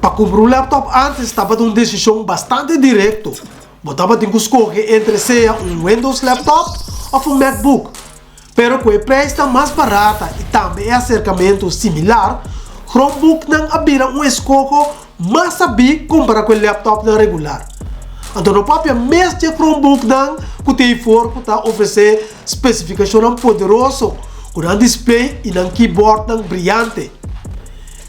Pa kumpra un laptop antes tabata un desishon bastante direkto. Bo tabatin ku skohe entre sea un Windows laptop òf un MacBook. Pero ku e preisnan mas barata i tambe e aserkamentu similar, Chromebooknan a bira un eskoho mas sabí kompará ku e laptopnan regular. Anto no papia mes dje Chromebooknan ku tin for ku ta ofresé spesifikashonnan poderoso ku nan display i nan keyboardnan briante.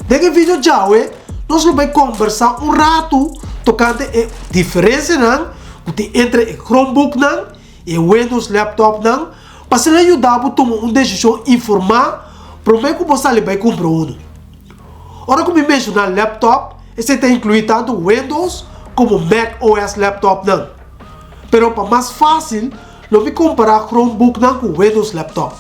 Den e video djawe nos lo bai kombersá un ratu tokante e diferensianan ku tin entre e Chromebooknan i e Windows laptopnan pa asina yuda bo tuma un desishon informá promé ku bo sali bai kumpra unu. Ora ku mi menshoná laptop esei ta inkluí tantu Windows komo Mac OS laptopnan. Pero pa mas fásil lo mi kompará Chromebooknan ku Windows laptop.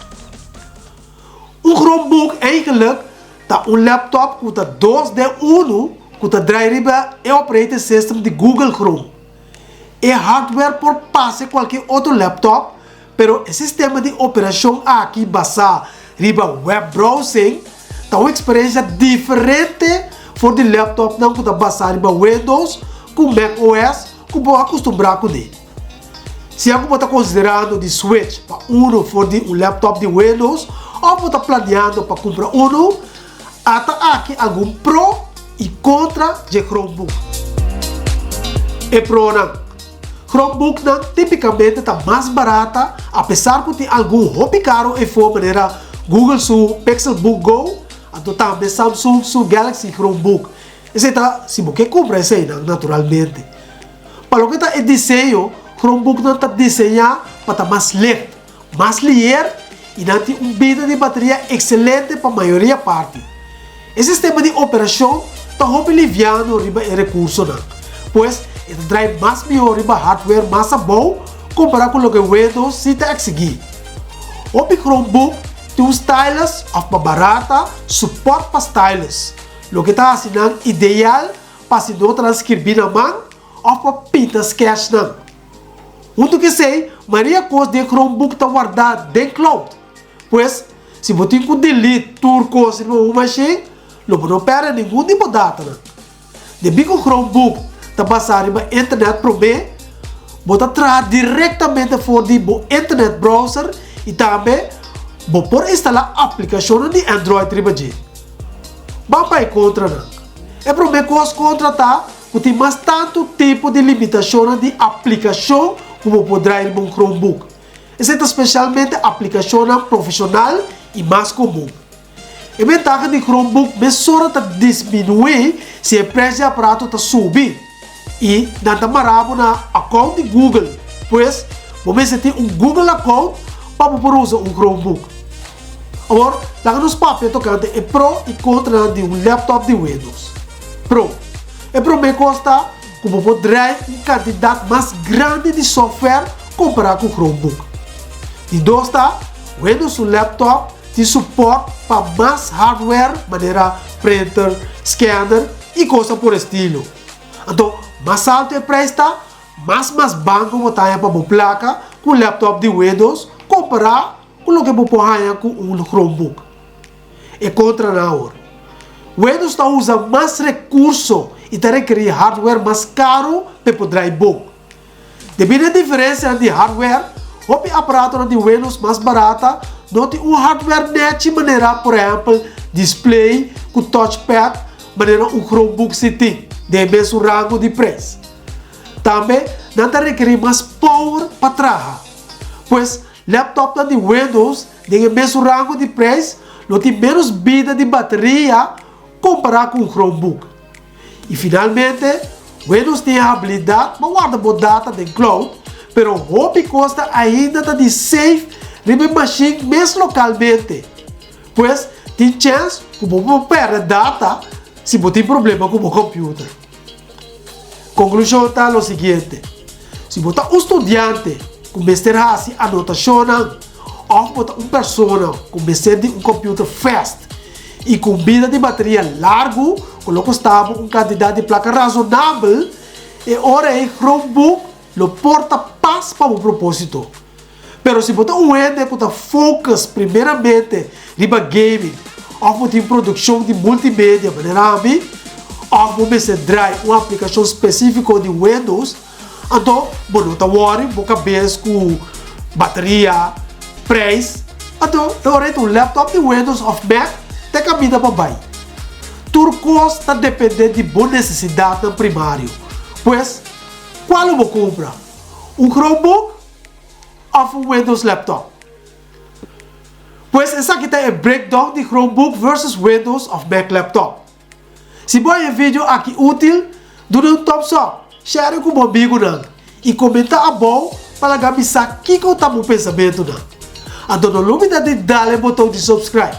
Un Chromebook eigenlijk ta un laptop ku ta dos den unu ku ta drai riba e operating system di Google Chrome. E hardware por pase kualke otro laptop, pero e sistema di operashon aki basá riba web browsing ta un eksperensia diferente for di laptopnan ku ta basá riba Windows ku Mac OS ku bo a kustumbrá kuné. Sea ku bo ta konsiderando di switch pa unu for di un laptop di Windows òf bo ta planeando pa kumpra unu, ata aki algun pro i kontra dje Chromebook. E pronan. Chromebooknan típikamente ta mas barata apesar ku tin algun hopi karu efo manera Google su Pixelbook Go anto tambe Samsung su Galaxy Chromebook. Esei ta si bo ke kumpra eseinan naturalmente. Pa loke ta e diseño, Chromebooknan ta diseñá pa ta mas licht, mas liher i nan tin un bida di bateria ekselente pa mayoria parti. E sistema di operashon ta hopi liviano riba e rekursonan, pues e ta drai mas mihó riba hardware mas abou kompará ku loke Windows si ta eksigí. Hopi Chromebook tin un stylus òf pa barata supòrt pa stylus, loke ta hasi nan ideal pa si no transkirbi na man òf pa pinta skèchnan. Huntu ku esei, mayoria kos den Chromebook ta wardá den cloud. Pues, si bo tin ku delete tur kos riba un mashin, lo bo no pèrdè ningun di bo datanan. Debí ku Chromebook ta basá riba internet promé, bo ta traha direktamente for di bo internet browser i tambe bo por instalá aplikashonnan di Android riba dje. Ban pa e kontranan. E promé kos kontra ta ku tin mas tantu tipo di limitashonnan di aplikashon ku bo por drai riba un Chromebook. Esei ta spesialmente aplikashonnan profeshonal i mas komun. E bentaha di Chromebook mesora ta disminuí si e preis di aparato ta subi i nan ta mara bo na akount di Google. Pues, bo mester tin un Google akount pa bo por usa un Chromebook. Awor, laga nos papia tokante e pro i kontranan di un laptop di Windows. Pro, E promé kos ta ku bo por drai un kantidat mas grandi di software kompará ku Chromebook. Di dos ta, Windows su laptop tin supòrt pa mas hardware manera printer, scanner i kosnan por estilo. Anto, mas altu e preis ta, mas mas banko bo ta haña pa bo plaka ku un laptop di Windows kompará Ku loke bo por haña ku un Chromebook? E kontranan awor. Windows ta usa mas rekurso i ta rekerí hardware mas karu pa e por drai bon. Debí na e diferensianan di hardware, hopi aparatonan di Windows mas barata no tin un hardware nèchi manera por ehèmpel display ku touchpad manera un Chromebook si tin den e mesun rango di preis. Tambe nan ta rekerí mas power pa traha. Pues, Laptopnan di Windows den e mesun rango di prijs lo tin menos bida di bateria kompará ku un Chromebook. I finalmente, Windows tin e habilidat pa warda bo data den cloud, pero hopi kos ta ainda ta di save riba e mashin mes lokalmente. Pues, tin chèns ku bo por pèrdè data si bo tin problema ku bo kòmpiuter. Konklushon ta lo siguiente, Si bo ta un studiante ku mester hasi anotashonnan òf bo ta un persona ku mester di un kòmpiuter fast i ku un bida di bateria largu ku lo kosta bo un kantidat di plaka rasonabel, e ora ei Chromebook lo por ta pas pa bo propósito. Pero si bo ta un hende ku ta focus primeramente riba gaming òf bo tin produkshon di multimedia manera ami, òf bo mester drai un aplikashon spesífiko di Windows, anto bo no ta wòri bo kabes ku bateria, preis, anto e ora ei ta un laptop di Windows òf Mac ta e kaminda pa bai. Tur kos ta dependé di bo nesesidatnan primario. Pues, kua lo bo kumpra? Un Chromebook òf un Windows laptop? Pues esaki ta e breakdown di Chromebook versus Windows òf Mac laptop. Si bo haña e video aki útil, duna un thumbs up, share ku bo amigunan i komentá abou pa laga mi sa kiko ta bo pensamentunan. Anto no lubida di dal e boton di subscribe.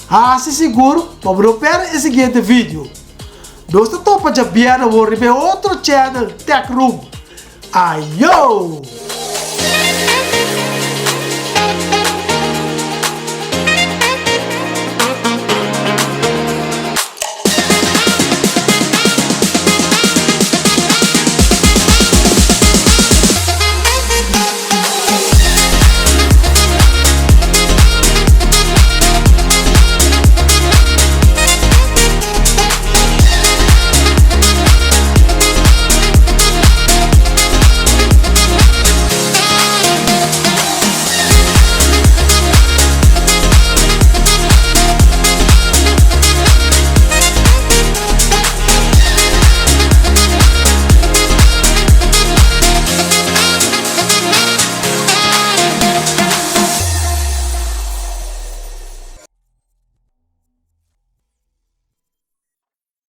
Hasi sigur pa bo no pèrdè e siguiente video. Nos ta topa djabièrnè awor riba e otro channel Tech Room. Ayo!